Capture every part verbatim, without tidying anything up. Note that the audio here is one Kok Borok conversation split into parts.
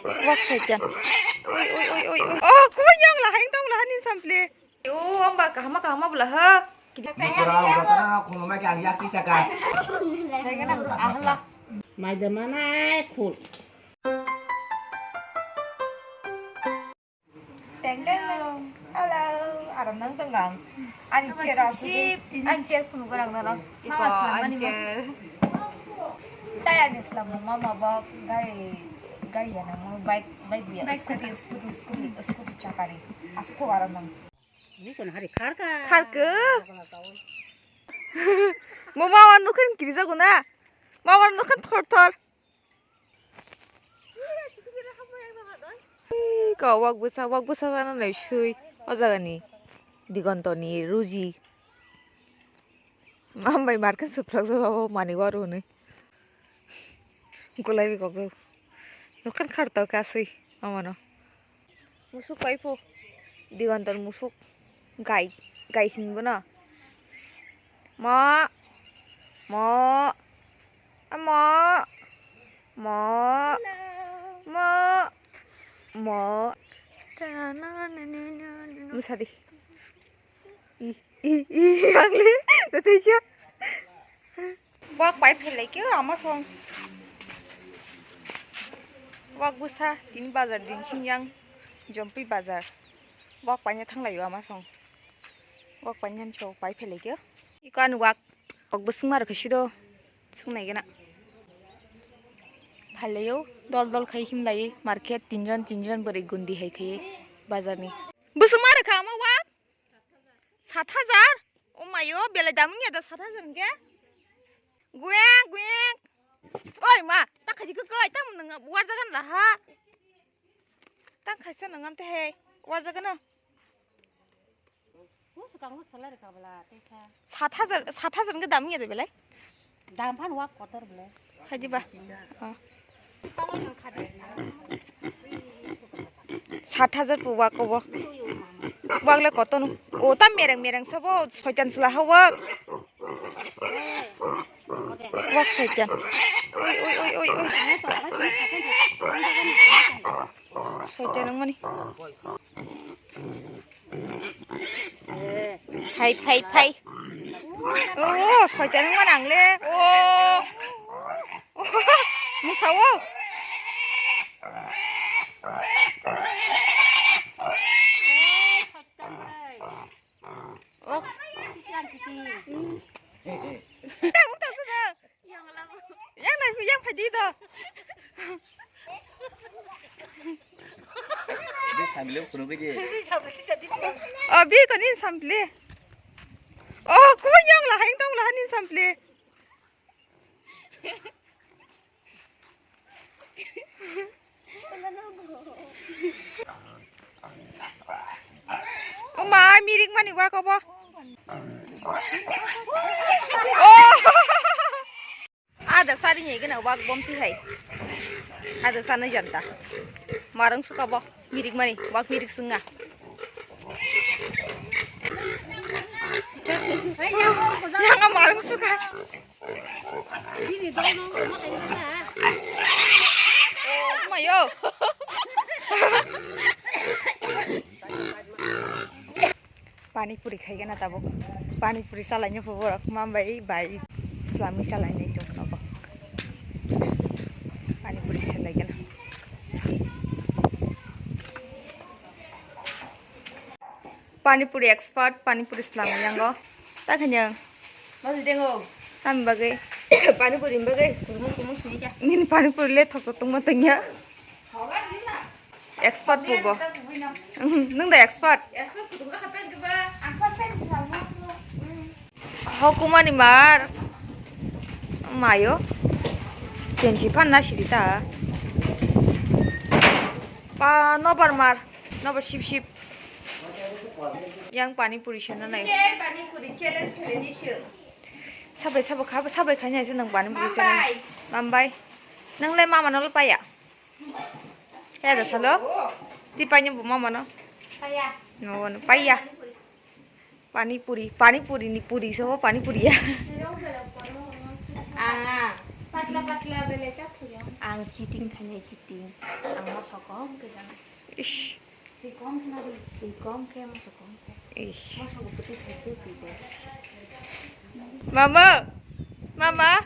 Wak saitan. Oi, oi, oi, oi, oi. Oh, kubai nyong lahai tong lahai nin sample. O, amba kahama kahama bula ha. Ni kurang, udah tenang, aku ngomong kayak yang yakti cakap. Ahla. Mai de mana khul. Teng teng teng. Hello, aram nang tenggang. Ani chair asuk. Ani chair phunu gorang nana. Iko ani chair. Taya ni slam mama bok gari gari ya nang bike bike biya. Scooty scooty scooty scooty chakari. Asuk thok aram nang. Bukon hari kharka. Kharka. Mama wan nukhan kiri jago na. Mama wan nukhan thor thor. Ih, ka wak bwsa, wak bwsa jana nai sui. O jaga ni Digonto ni Ruji. Mambai market suprak jaba bo mani waru ni. Gulai bi kok jabo. Nukhan kharto ka sui. Amano. Musuk pai pho. Digontor musuk. Gai. Gai hingbo no. Mo. Mo. Mo. Mo. Mo. Mo. Musadi. I, i, i, ang le. Nateisha. Wak pai phelai khe ama song. Wak bwsa tini bazar din singyang Jompi bazar. Wak paina thanglaio ama song. Wak paina so pai phelai khe. Iko ani wak. Wak bwswng ma rwkhe sido. Swngnai gana. Phailaio dol dol khai himlai market tinjon tinjon bwrwi gundi hai khai bazar ni. Bwswng ma rwkha ama wak. Sat hajar? O mayo, belai damung ya da sat hajar hwnkhe? Guyang, guyang. Oi ma, ta khaidi khe koi, tamo nwng warjagan laha. Tang khaisa nwng amte hai, warjagano. Sat hajar, sat hajar hwnkhe damung ya da belai? Dam phan wak kotor bole. Haidi ba. Oh. Sat hajar pu wak obo. Wak le kotor no. O ta mereng mereng sabo soitan sela ha wak. Wak soitan. Oi, oi, oi, oi, oi. Soitan wngmani. Phai, phai, phai. Oh, soitan wngmani ang le. Oh. Musa o. Ox. Yang tak sudah. Yang nai yang phai di do. Bi sambil phunu gidi. Oh, bi ko nin sample. Oh, ko yang lah, yang tong lah nin sample. O ma, mirik mani wak obo. Oh! Ada sari ni gana wak bomti hai. Ada sana janta. Marang suka bo, mirik mani, wak mirik sunga. Yang marang suka. Mayo. Pani puri khai gana tabuk. Pani puri salai ni phuborok mambai bai slami salai ni tuk nogo. Pani puri salai gana. Pani puri expert, pani puri slam yango. Ta khanyang. Mami dengo. Tami bagwi. Pani puri bagwi. Kurmo kurmo sini ja. Nini pani puri le thok tongma tanya. Expert bubo. Nung da expert. Expert kutung ka hapen ke ba. Hokumani mar. Mayo. Chenchi pan na siri ta. Pa nobar mar. Nobar sip sip. Yang pani puri sena nai. Sabai sabai khaba sabai khanya se nang pani puri sena. Mambai. Nang lai mama nolo paya. He da salo. Ti panya bu mama no. Paya. No no paya. Pani puri, pani puri ni puri, sobo pani puri ya. Ang, ang. Patla, patla, bele chak puri ang. Ang cheating khanya cheating. Ang mosok Ish. Ish. Mama, mama.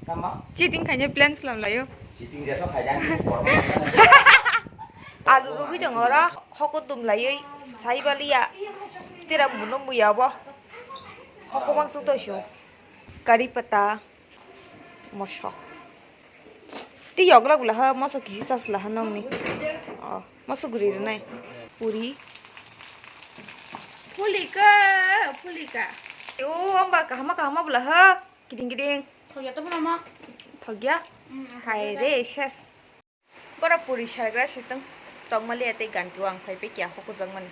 Tama? Cheating khaina plan slam layo. Cheating jeso khaina. Alu rugui tongo oro, hoko dum laiwi, sai baliya. Tira muno muya bo. Hoko bangso toisio. Kari pata. Moso. Ti yokla gula ha, moso kisi sas la ha nongni. Oh, moso guri rinai. Puri. Pulika, pulika. O, amba kahama kahama bula ha. Kidding, kidding. Thokya to mama. Thokya? Mm, mm, hai thokya re, da. Ses. Borok puri sargra sitwng tongmaliya tei ganti o ang phai pekya hokojak mani.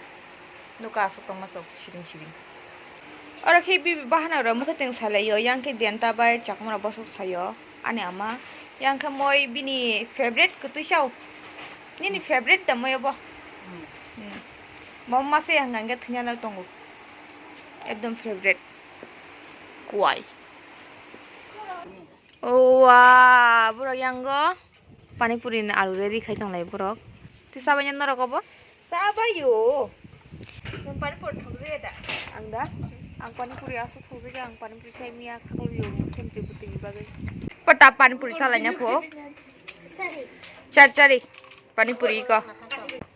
Nuka aswk tongma sok siring siring. Oro khe bibi bahanok rok mokhe teng salai o, yang khe denta bai chakma rok bosok sai o ani ama. Yang khe moi bini favorite kwtwi sa o. Nini favorite da moi obo? Hmm. Bo masa yang hwnkhe thwina no tongo. Ekdom favorite. Kuai. O wa, borok yango pani puri ni alu ready khai tonglai borok. Tei sabai norok obo? Sabai o. Nang pani puri thokjaya da? Ang da? Ang pani puri aswk thokjaya, ang pani puri sai miya khaklo yo, themtwi bwtwi ni bagwi. Pata pani puri salai na pho. Char chari. Pani puri ko.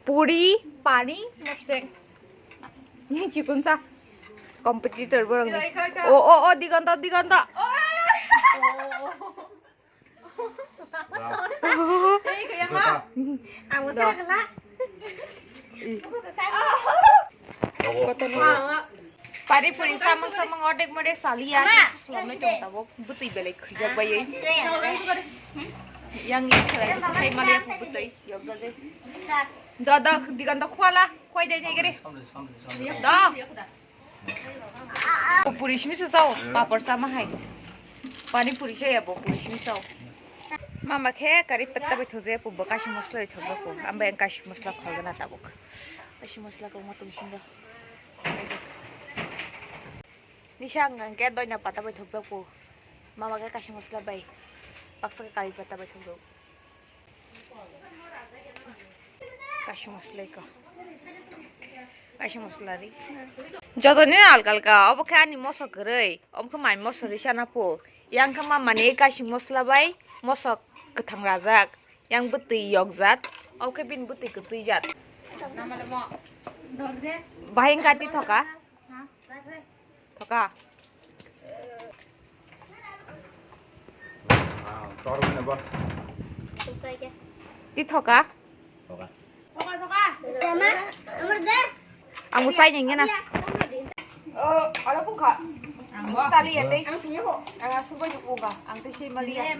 Puri, pani, mosteng. Yang chikun sa. Competitor borok ni. O, o, o, Digonto, Digonto. Ang usa kala. Kotor no. Pani puri samung samung odek modek saliya. Ama. Selomai tong tabok. Bwtwi belai khwijak bai. Yang yang selai sai maliya bwtwi. Yokjak. Da da, Digonto khwala. Khwai dai dai gere. Da. Puri simi se sao, papor sama hai. Pani puri se ya bo puri simi sao. Mama khe kari patta bai thokjak ya, bo kashi mosla bai thokjak ko. Ambai ang kashi mosla kholgana tabuk. Kashi mosla ko ma tong singa. Nisa ang ang khe doina patta bai thokjak ko. Mama khe kashi mosla bai. Baksa khe kari patta bai thokjak. Kashi mosla iko. Kashi mosla ri. Joto ni alka alka, obo khe ani moso kwrwi, obo khe mai moso ri sana po. Yang khe ma mani kashi mosla bai moso kwthang rajak. Yang bwtwi yokjak, obo khe bini bwtwi kwtwi jat. Bahai wngkha tithoka. Thoka. Tor mane bo. Ti thoka. Thoka. Ang bo sai jeng gana. Oh, ala pukha. Ang bo sali ya tei. Ang subai pukha. Ang tei si mali ya.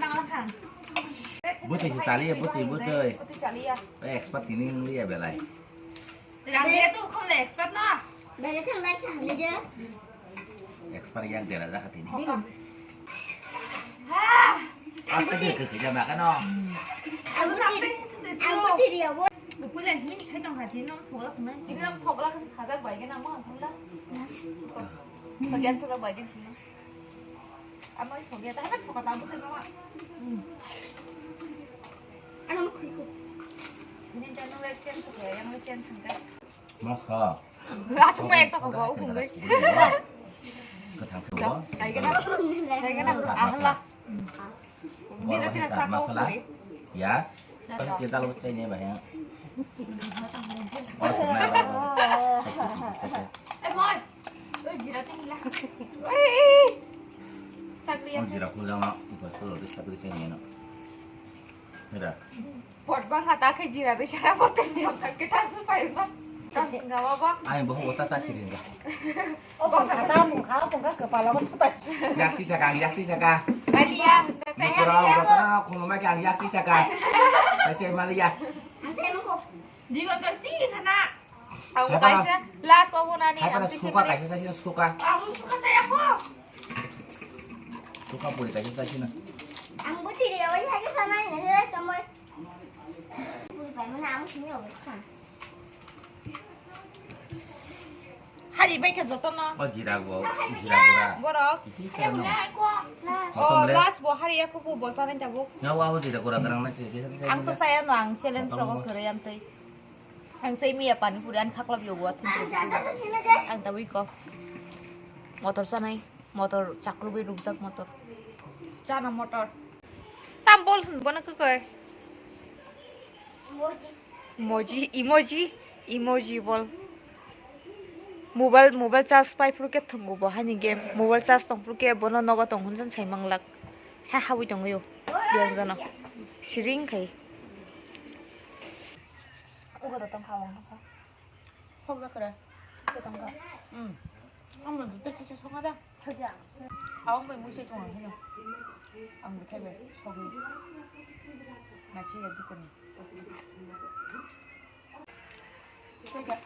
Bwtwi si sali ya, bwtwi, bwtwi. Bwtwi sali ya. Eh, expert tini wng li ya belai. Rang dia tu khum le expert no. Bele thang lai thang le je. Expert yang dera ja khatini. Ha. Apa dia kerja makan no? Aku tiri, aku tiri ya bo. Buku lain sini saya tong khatini no, thogla khum. Ini nang thogla khum sajak bai ke nang mo khum la. Bagian sajak bai ke khum. Ama thogya ta, ama thoka ta bwtwi mama. Ano mo khoi ko. Ini ta no wek chen thogya, yang wek chen thogya. Mas kha. Asuk ma ekta thoka, ukung bai. Kathang thoka. Dai gana, dai gana, ahla. Dina tina sa ko kore. Yes. Kita lo chai ne bahaya. Eh, boy. Oi, jira te hila. Oi, oi. Chakli ya. Jira khul jama, upa solo de sabri chai ne no. Mira. Pot bang kata ke jira de sara pot ni tak ke tak pai ba. Tak ngawa ba. Ai, bahu otak sa siringa. O bangsa kata mung kha, tong kha, kepala ko tutai. Yakti saka, yakti saka. Malia. Mukura, mukura, kono ma kya yakti saka. Kasi Malia. Digo tosti khana. Aku kaisa last obo nani. Hai pada suka kaisa sasi suka. Aku suka saya ko. Suka puri kaisa sasi na. Ang buti dia wai hai sana ni, samoi. Hari bai kha joto no. O jira go, jira gura. Borok. Isi sa no. O last bo hari aku bo bosa nai tabuk. Ya wa o jira gura garang na se. Ang to saya no ang challenge rogo kore am tei. Ang sai miya pani puri ani khaklap yogo, athun puri. Ang tabui ko. Motor sanai, motor chakrubui rukjak motor. Chana motor. Tam bol hwn bono kwkoi. Emoji, emoji, emoji bol. Mobile, mobile charge pai phuru khe thwngo bo haini game. Mobile charge tong phuru khe bono nogo tong hwn sai manglak. Ha habwi tongwi o. Biyang jano. Siring khai. Ugo da tong kha, ugo tong kha. Sok da kre. Ugo tong kha. Hmm. Ang no dute kisa sok da. Sok ya. Awang bai mui se tong ang hino. Ang bwthai bai sogwi. Na che ya dukani. Sok ya.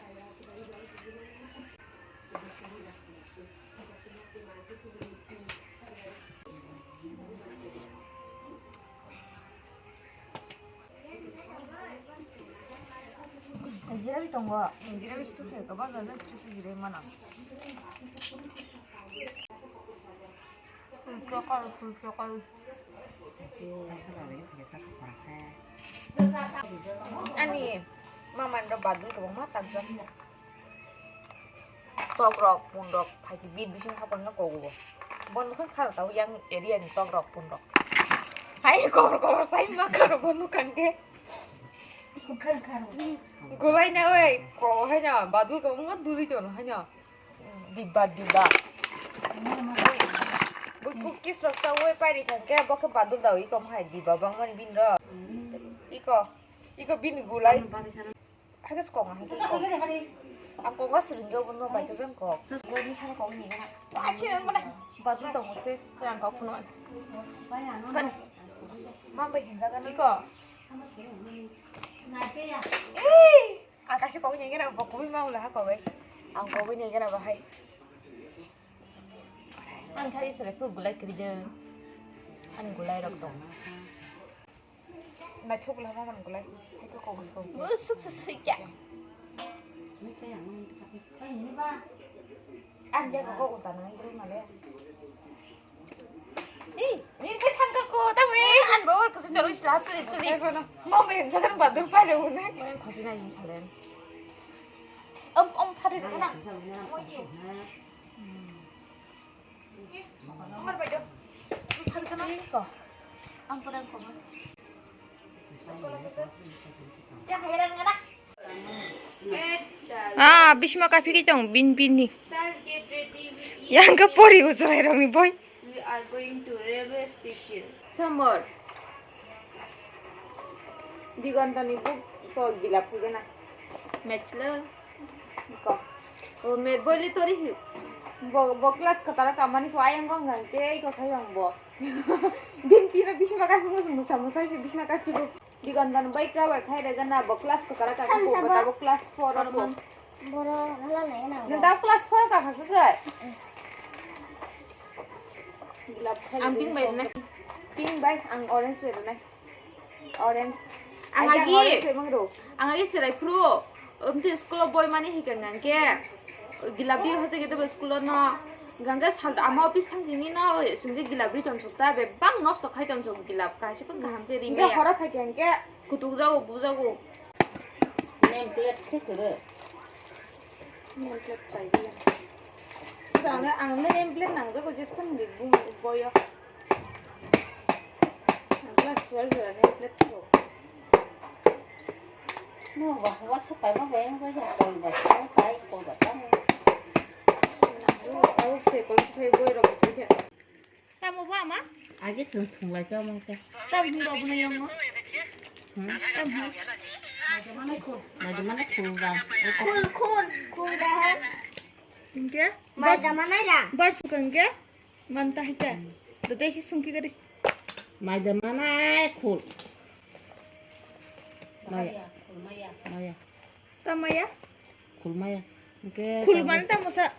Jirawi tongo. Jirawi situ khe kwbangma jat kisa jirai mano. Full frock aro full frock aro. Ani mamani rok badwi kwbangma takjak. Tok rok, pun rok, phaikhe bit bising hapang no kogo bo. Bo nokha kharo tao yang area ni tok rok, pun rok. Hai kobor kobor sai ma kharo bo nokha khe. Golai na oi, ko hai na, badul ko ma duli to hai na. Dibba, dibba. Bo cookies rok sa oi pai ri kha khe, bo khe badul da oi kom hai dibba bang mani bin ro. Iko, iko bin gulai. Hagas kong, hagas kong. Ang kong gas ring yo bono bai ka jang kong. Tus boy ni sana kong ni gana. Achi ang mana. Batu tong se. Yang kong kuno. Kan. Ma bai hinja kan. Iko. Eh. Ang kasi kong ni gana bo kubi ma ula ha kong bai. Ang kong ni gana bahai. Ang thai sere pu gulai kri de. Ang gulai rok tong. Naithok lama man gulai. Eko kok eko. Busuk susui kya. Ang ya kok uta nang gulai male. Ei, ni se thang ka ko ta me. An bo ko se choro isla tu tu ni. Mo me jagan badur pa le une. Mo khosi na yin chalen. Om om phari de na. Mo ye. Ah, bisma kaphiki tong bin bin ni. Yang ka pori usarai rong ni boy. We are going to railway station. Samor. Diganta ni book ko gilap kugena. Mechlo. Ko. O me boli tori hi. Bo, bo class ka tara kamani ko ayang ko ngan ke ko thayang bo. Din tira bisma ka musa musa si bisma ka pigo. Digon dan bai ka bar khai rega na bo class ko tara ka ko ko ta bo class four ko. Boro hala na na. Nda class four ka ka ka. Gilap khai. Ang pink bai na. Pink bai ang orange bai na. Orange. Ang agi, ang agi serai phuru. Umti school boy mani hika ngan ke. Gilabri hote ke to school no. Ganga sal ama office thang sini no sini gilabri ton sukta be bang nosto khai ton suk gilab ka se pun kaham ke ri. Hora phai ke. Kutuk jago bu jago. Name plate ke kere. Name plate pai dia. Ang name plate nang jago jes pun boyo. Glass wall jora ni plate ko. No, wa, wa sa pai ma bai ma bai ko ba sa pai ko ba ta. Au se ko se boy ro ko ke. Tamo ba ma? Age sun thung lai ka mang ka. Tam hin ba bu na yong mo. Hmm? Tam hin. Mai de mana khul ba. Khul, khul, khul da hai. Inke? Mai da mana ra. Bar sukang ke? Manta hita. Dode si sungki gari. Mai da mana khul. Maya. Maya. Ta maya? Khul maya. Oke. Khul mana ta mosa?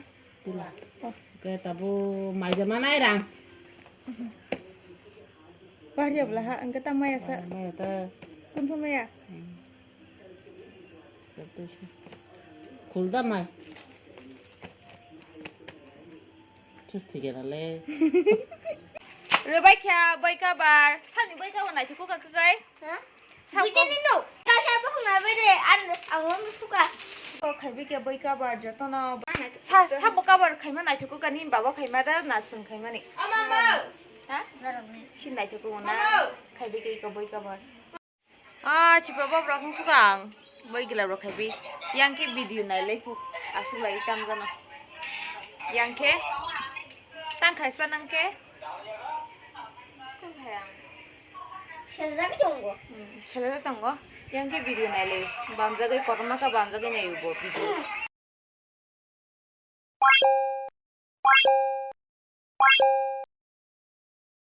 Tula. Oke, tabu mai da mana rang. Bahari abla ha, angke ta maya sa. Maya ta. Kun pha maya? Khul da mai. Chus thigena le. Rwbai kha bai kabar. Sani bai kabar nai thuku ka kai. Ha? Sa ko. Buitini no. Ka sa bo. Khaibide, ang, ang wng suka. Ko khaibi ke boi kabar jotono. Sa, sa bo kabar khaima naithuku kani baba khaima da na swng khaimani. Ama ma. Ha? Si naithuku na. Khaibi ke ko boi kabar. Ah, chipa baba rok wng suka ang. Boi gila rok khaibi. Yang ke video nai lai pu. Asuk lai tam jana. Yang ke. Tang khaisa nang ke. Selajagwi tongo. Hmm, selajak tongo. Yang ke video nai le. Bamjagwi kotorma kha bamjagwi nai bo video.